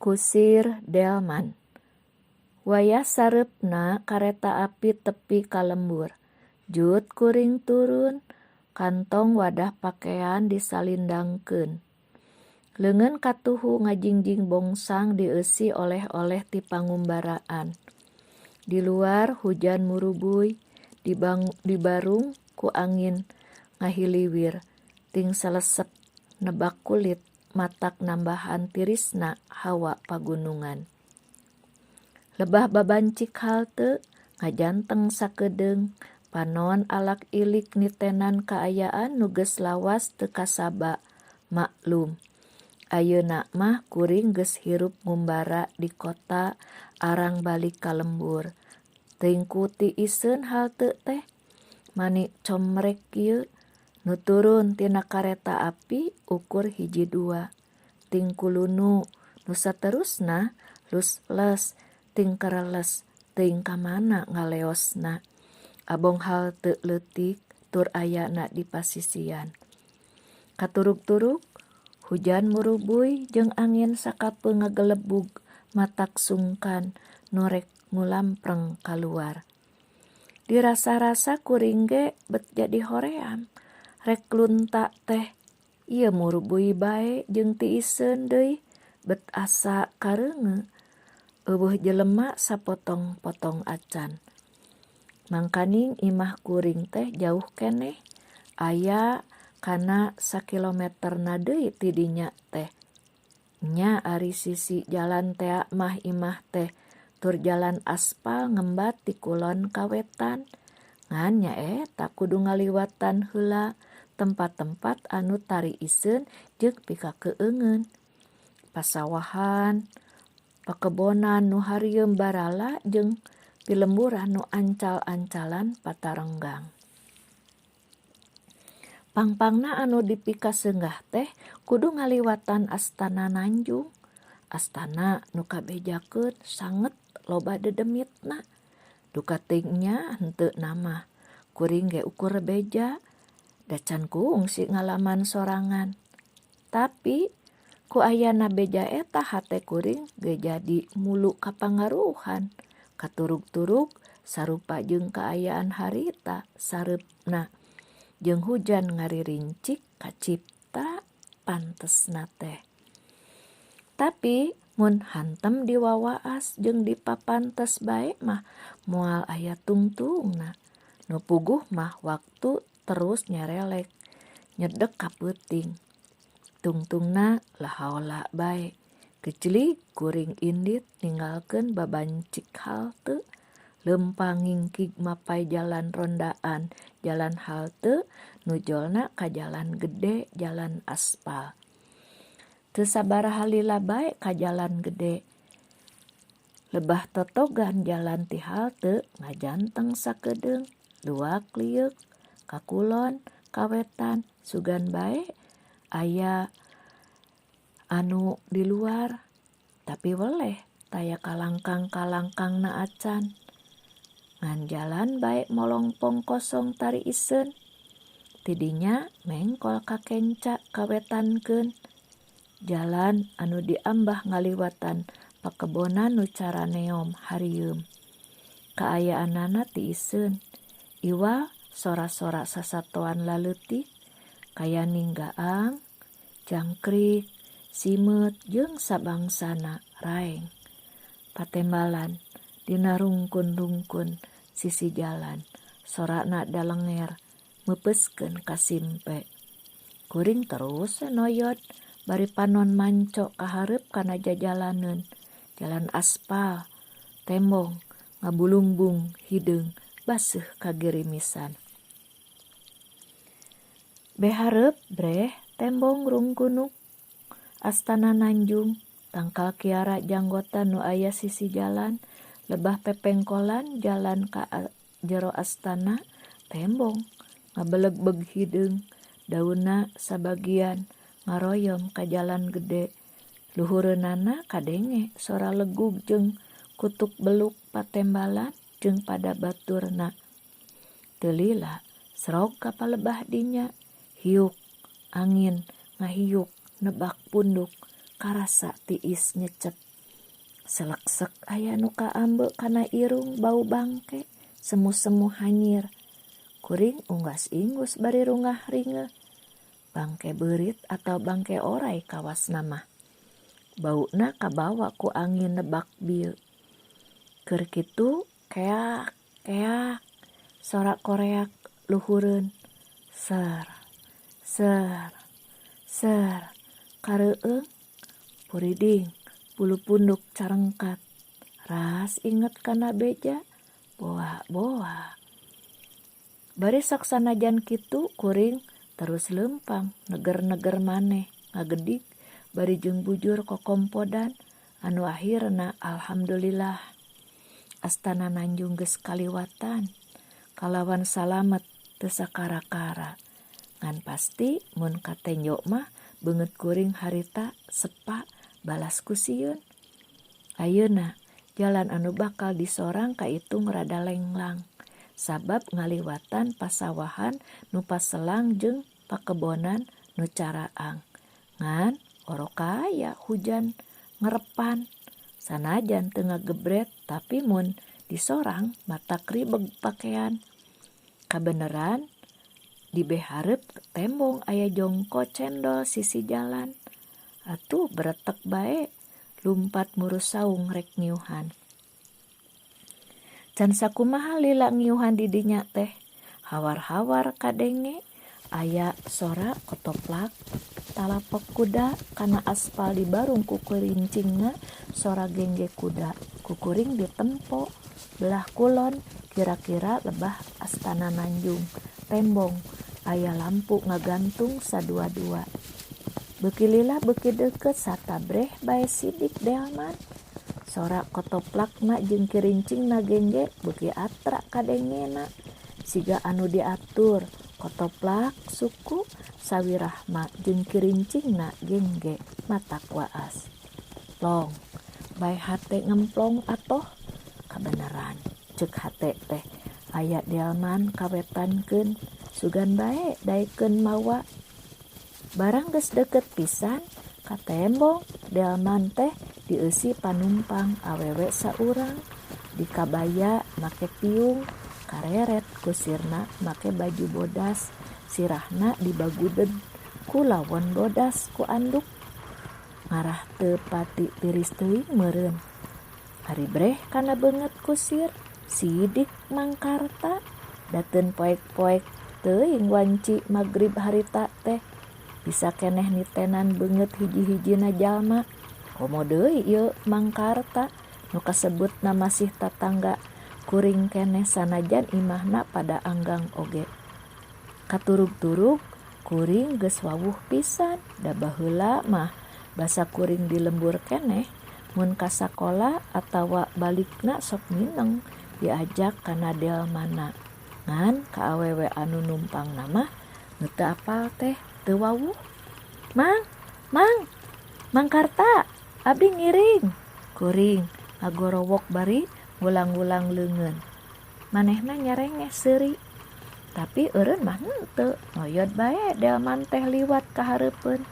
Kusir Delman. Wayah sareupna kareta api tepi ka lembur. Jut kuring turun, kantong wadah pakean disalindangkeun. Leungeun katuhu ngajingjing bongsang dieusi oleh-oleh ti pangumbaraan. Di luar hujan murubuy, dibarung ku angin ngahiliwir ting salesep nebak kulit matak nambahan tirisna hawa pagunungan. Lebah babancik halte ngajanteng sakedeung panon alak ilik nitenan kaayaan nu geus lawas teu kasaba maklum ayeuna mah kuring geus hirup ngumbara di kota arang balik ka lembur. Teuing ku tiiseun halte teh mani comrek kieu. Nu turun tina kareta api ukur hiji dua ting kulunu nu saterusna lus-les ting kereles teuing ka mana ngaleosna. Abong halte leutik tur ayana di pasisian. Katurug-turug hujan murubuy jeung angin sakapeung ngagelebug matak sungkan nu rek ngulampreng kaluar. Dirasa-rasa kuring ge bet jadi hoream rek lunta teh ieu murubuy bae jeung tiiseun deui bet asa kareungeu euweuh jelema sapotong-potong acan. Mangkaning imah kuring teh jauh keneh aya kana sakilometerna deui ti dinya teh. Nya ari sisi jalan tea mah imah teh tur jalan aspal ngembat ti kulon ka wetan. Ngan nyaeta kudu ngaliwatan heula tempat-tempat anu tariiseun jeung pikakeueungeun. Pasawahan, pakebonan nu harieum barala jeung pilemburan nu ancal-ancalan patarenggang. Pangpangna anu dipikaseunggah teh kudu ngaliwatan Astana Nanjung. Astana nu kabejakeun sanget loba dedemitna. Duka teuing nya henteu mah kuring ge ukur beja da can kungsi ngalaman sorangan. Tapi ku ayana beja eta hate kuring ge jadi mulu kapangaruhan. Katurug-turug sarupa jeung kaayaan harita sareupna. Jeung hujan ngaririncik kacipta pantesna teh. Tapi mun hantem diwawaas jeung dipapantes bae mah moal aya tungtungna. Nu puguh mah waktu terus nyarelek nyedek ka peuting. Tungtungna lahaola bae. Keclik kuring indit ninggalkeun babancik halte. Leumpang ngingkig mapay jalan rondaan jalan halte nu jolna ka jalan gede jalan aspal. Teu sabaraha lila bae ka jalan gede. Lebah totogan jalan ti halte ngajanteng sakedeung luak lieuk ka kulon ka wetan sugan bae aya anu di luar tapi weleh taya kalangkang-kalangkangna acan. Ngan jalan bae molongpong kosong tariiseun. Ti dinya mengkol ka kenca kawetankeun. Jalan anu diambah ngaliwatan pakebonan nu caraneom harieum. Kaayaanana tiiseun. Iwal sora-sora sasatoan laleutik kayaning gaang, jangkrik, simeut jeung sabangsana raeng. Patembalan dina rungkun-rungkun sisi jalan sorana dalenger meupeuskeun kasimpe. Kuring terus noyod bari panon manco ka hareup kana jajalaneun jalan aspal tembong ngabulungbung hideung baseuh kagirimisan. Behareup breh tembong rungkunuk Astana Nanjung tangkal kiara janggotan nu aya sisi jalan lebah pepengkolan jalan ka jero astana tembong ngabelegbeg hideung daunna sabagian ngaroyom ka jalan gede luhureunana kadenge sora legug jeung kutuk beluk patembalan jeung pada baturna. Teu lila srog ka palebah dinya hiuk angin ngahiuk nebak punduk karasa tiis nyecep. Seleksek aya nu kaambe kana irung bau bangke, semu-semu hanyir. Kuring unggas-inggus bari rungah-ringeh. Bangke beurit atawa bangke oray kawasna mah. Bauna kabawa ku angin nebak bieu. Keur kitu keak keak sora koreak luhureun. Ser ser ser kareueung puriding bulu punduk carengkat. Ras inget kana beja boa-boa. Bari sok sanajan kitu kuring terus leumpang neger-neger maneh ngagedig bari jeung bujur kokompodan anu ahirna alhamdulillah Astana Nanjung geus kaliwatan kalawan salamet teu sakara-kara. Ngan pasti mun katenjo mah beungeut kuring harita sepa balas ku sieun. Ayeuna jalan anu bakal disorang kaitung rada lenglang sabab ngaliwatan pasawahan nu paselang jeung pakebonan nu caraang. Ngan orok aya hujan ngerepan sanajan teu ngagebret tapi mun disorang matak ribeg pakean. Kabeneran di behareup tembong aya jongko cendol sisi jalan. Atuh beretek bae lumpat murus saung rek ngiuhan. Can sakumaha lila ngiuhan di dinya teh hawar-hawar kadenge aya sora kotoplak talapok kuda kana aspal dibarung ku kirincingna sora gengge kuda ku kuring ditempo belah kulon kira-kira lebah Astana Nanjung tembong aya lampu ngagantung sadua-dua. Beuki lila beuki deukeut sarta breh bae sidik delman. Sora kotoplakna jeung kirincingna gengge beuki atra kadengena. Siga anu diatur kotoplak suku sawirahma jeung kirincingna gengge matak waas. Plong bae hate ngemplong atoh kabeneran ceuk hate teh aya delman kawetankeun sugan bae daekeun mawa. Barang geus deukeut pisan ka tembong delman teh dieusi panumpang awewe saurang dikabaya make piung kareret kusirna make baju bodas sirahna dibagudeg ku lawon bodas ku anduk ngarah teu pati tiris teuing meureun. Ari breh kana beungeut kusir sidik Mangkarta dateun poek-poek teuing wanci magrib harita teh bisa keneh nitenan beungeut hiji-hijina jalma. Komo deui ieu Mangkarta nu kasebutna masih tatangga kuring keneh sanajan imahna pada anggang oge. Katurug-turug kuring geus wawuh pisan da baheula mah basa kuring di lembur keneh mun ka sakola atawa balikna sok mineng diajak kana delmanna. Ngan ka awewe anu numpangna mah nu teu apal teh teu wawuh. Mang, mang, Mangkarta, abdi ngiring. Kuring ngagorowok bari ngulang-ngulang leungeun. Manehna nyarengeh seuri. Tapi eureun mah henteu, ngoyod bae delman teh liwat ka hareupeun.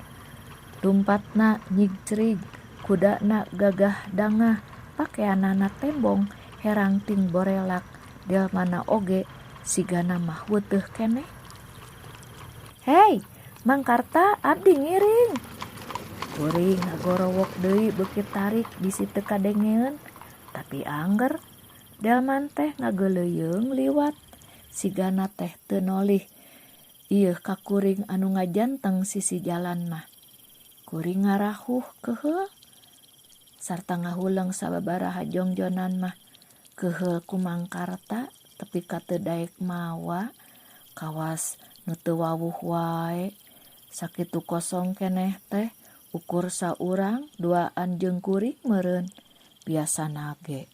Lumpatna nyigcrig, kudana gagah dangah, pakeanana tembong herang ting borelak, delmanna oge sigana mah weuteuh keneh. Hei, Mangkarta, abdi ngiring. Kuring ngagorowok deui beuki tarik bisi teu kadengeun, tapi angger delman teh ngageuleuyeng liwat sigana teh teu nolih ieu ka kuring anu ngajanteng sisi jalan mah. Kuring ngarahuh keuheul sarta ngahuleng sababaraha jongjonan mah. Keuheul ku Mangkarta tepi ka teu daek mawa kawas nu teu wawuh wae. Sakitu kosong keneh teh ukur saurang duaan jeung kuring meureun biasana ge.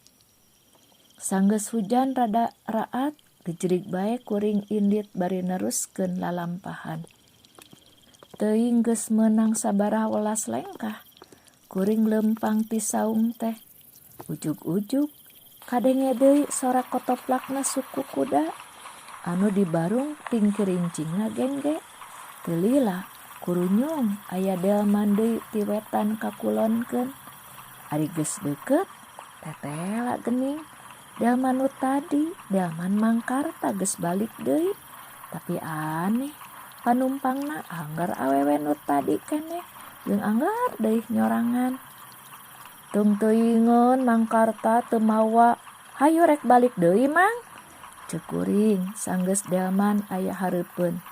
Sanggeus hujan rada raat gejrig bae kuring indit bari neruskeun lalampahan. Teuing geus meunang sabaraha welas lengkah kuring leumpang ti saung teh. Ujug-ujug kadenge deui sora kotoplakna suku kuda anu dibarung ting kirincingna gengge. Teu lila kurunyung aya delman deui ti wetan ka kulonkeun. Ari geus deukeut Tetela geuning delman nu tadi, delman Mangkarta geus balik deui. Tapi aneh, panumpangna angger awewe nu tadi keneh jeung angger deui nyorangan. Tung teuingeun Mangkarta teu mawa, hayu rek balik deui Mang. Ceuk kuring sanggeus delman aya hareupeun.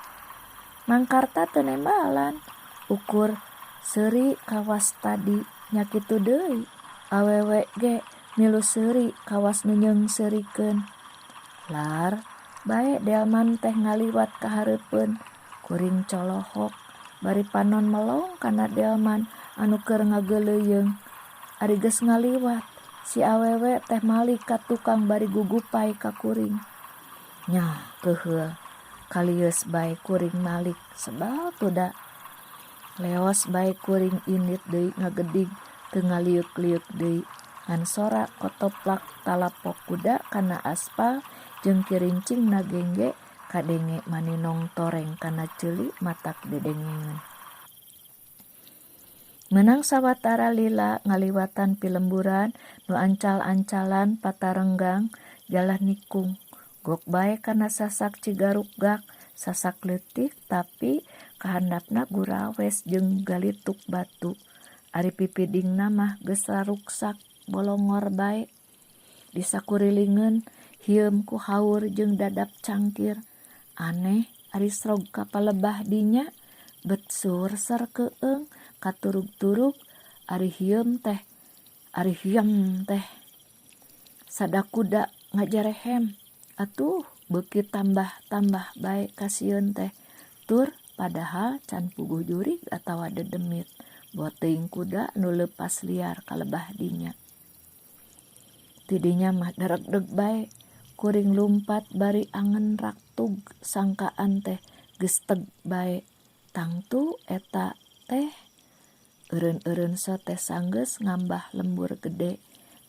Mangkarta teu nembalan, ukur seuri kawas tadi nya kitu deui, awewe ge milu seuri kawas nu nyeungseurikeun. Lar bae delman teh ngaliwat ka hareupeun, kuring colohok bari panon melong kana delman anu keur ngageuleuyeung. Ari geus ngaliwat, si awewe teh malik ka tukang bari gugupay ka kuring. Nyah keuheul, kalieus bae kuring malik sebal tuda. Leos bae kuring indit deui ngagedig teu ngaliuk-liuk deui ngan sora kotoplak talapok kuda kana aspal jeung kirincingna gengge kadenge maninong toreng kana ceuli matak dedengeun. Meunang sawatara lila ngaliwatan pilemburan nu ancal-ancalan patarenggang jalan nikung. Gok bae kana sasak Cigarukgak, sasak leutik tapi kahandapna gurawes jeung galituk batu. Ari pipidingna mah geus raruksak bolongor bae. Di sakurilingeun hieum ku haur jeung dadap cangkir. Aneh ari srog ka palebah dinya bet surser keueung katurug-turug ari hieum teh ari hiem teh. Sada kuda ngajarehem. Atuh beuki tambah-tambah bae kasieun teh tur padahal can puguh jurig atawa dedemit. Boa teuing kuda nu leupas liar kalebah dinya. Ti dinya mah daregdeg bae kuring lumpat bari angen raktug sangkaan teh geus teg bae. Tangtu eta teh eureun-eureun sote sanggeus ngambah lembur gede.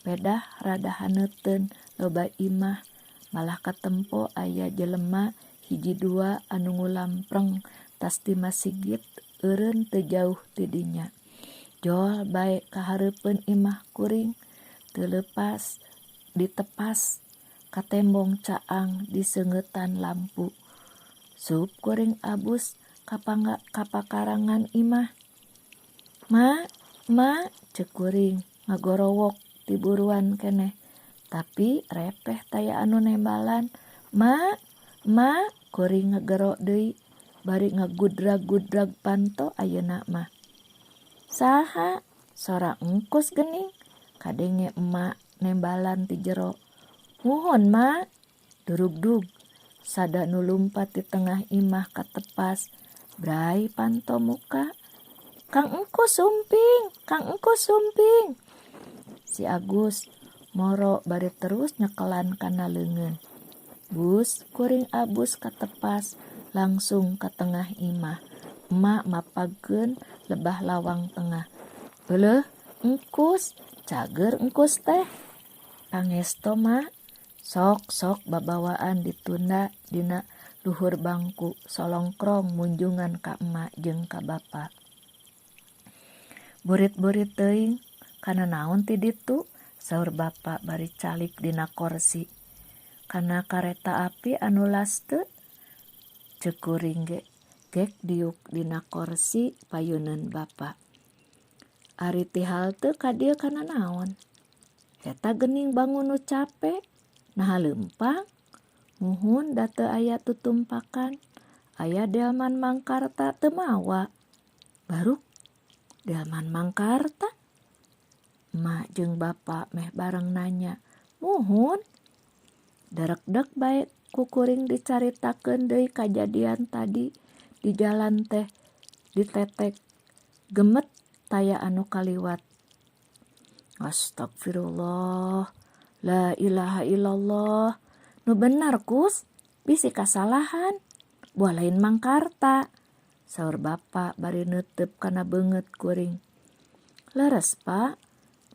Pedah rada haneuteun loba imah malah katempo aya jelema hiji dua anu ngulampreng tas ti masigit eureun teu jauh ti dinya. Jol bae ka hareupeun imah kuring teu leupas ditepas ka tembong caang diseungeutan lampu. Sup kuring abus ka pakarangan imah. Ma, ma, ceuk kuring ngagorowok tiburuan keneh. Tapi repeh taya anu nembalan. Ma, ma, kuring ngagero deui bari ngagudrag-gudrag panto ayeuna mah. Saha? Sora engkus geuning. Kadenge emak nembalan ti jero. Muhun ma, durugdug. Sada nu lumpat di tengah imah katepas. Brai panto muka. Kang engkus sumping, Kang engkus sumping. Si Agus moro bari terus nyekelan kana leungeun. Bus kuring abus katepas langsung ka tengah imah. Emak mapagkeun lebah lawang tengah. Euleuh, engkus, cager engkus teh. Pangesto ma, sok-sok babawaan ditunda dina luhur bangku solongkrong munjungan ka emak jeung ka bapa. Burit-burit teuing kana naon ti ditu? Saur bapa bari calik dina korsi. Kana kareta api anu las teu? Ceuk kuring ge gek diuk dina korsi payuneun bapa. Ari ti halte ka dieu kana naon? Eta geuning bangun nu cape, naha leumpang? Muhun da teu aya tutumpakan. Aya delman Mangkarta teu mawa. Baruk delman Mangkarta? Emak jeung bapa meh bareng nanya. Muhun. Darekdek bae ku kuring dicaritakeun deui kajadian tadi di jalan teh ditetek gemet taya anu kaliwat. Astagfirullah, la ilaha illallah. Nu bener Kus, bisi kasalahan. Buah lain Mangkarta. Saur bapa bari neuteup kana beungeut kuring. Leres Pak,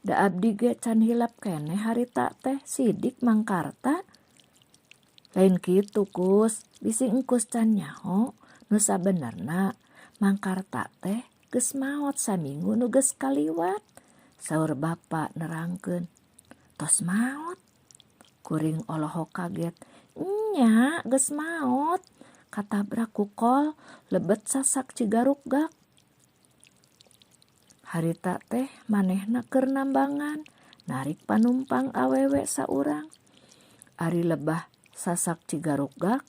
da abdi ge can hilap keneh harita teh sidik Mangkarta. Lain kitu Kus, bisi engkus can nyaho nu sabenerna Mangkarta teh geus maot saminggu nu geus kaliwat. Saur bapa nerangkeun. Tos maot? Kuring olohok kaget. Nya, geus maot. Katabrak ku kol lebet sasak Cigarukgak. Harita teh manehna keur nambangan narik panumpang awewe saurang. Ari lebah sasak Cigarukgak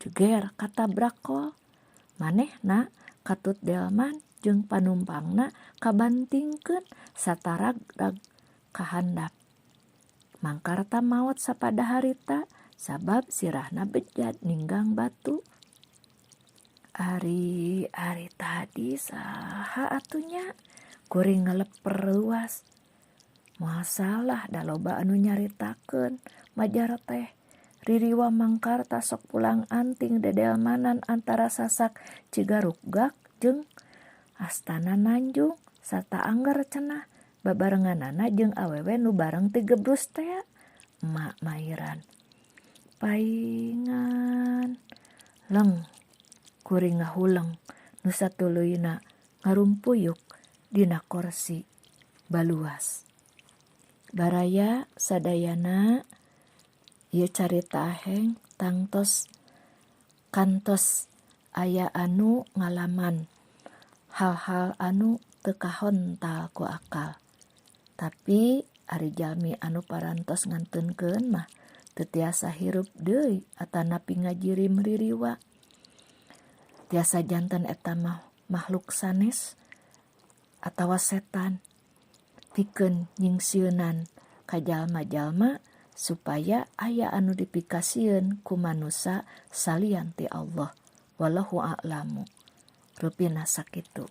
jeger katabrak kol. Manehna katut delman jeung panumpangna kabantingkeun sataragrag ka handap. Mangkarta maot sapada harita sabab sirahna bejad ninggang batu. Ari ari tadi saha atuh nya? Kuring ngaleper leuas. Moal salah da loba anu nyaritakeun majar teh ririwa Mangkarta sok pulang anting dedelmanan antara sasak Cigarukgak jeung Astana Nanjung sarta angger cenah babarenganana jeung awewe nu bareng ti Gebrus tea. Emak mairan. Paingan leng kuring ngahuleng nu satuluyna ngarumpuyuk dina korsi baluas. Baraya sadayana ieu carita aheng tangtos kantos aya anu ngalaman hal-hal anu teu kahontal ku akal. Tapi ari jalmi anu parantos ngantunkeun mah teu tiasa hirup deui atanapi ngajirim ririwa. Tiasa janten eta mah makhluk sanes atawa setan pikeun nyingsieunan ka jalma-jalma supaya aya anu dipikasieun ku manusa salian ti Allah. Wallahu a'lamu. Rupina sakitu.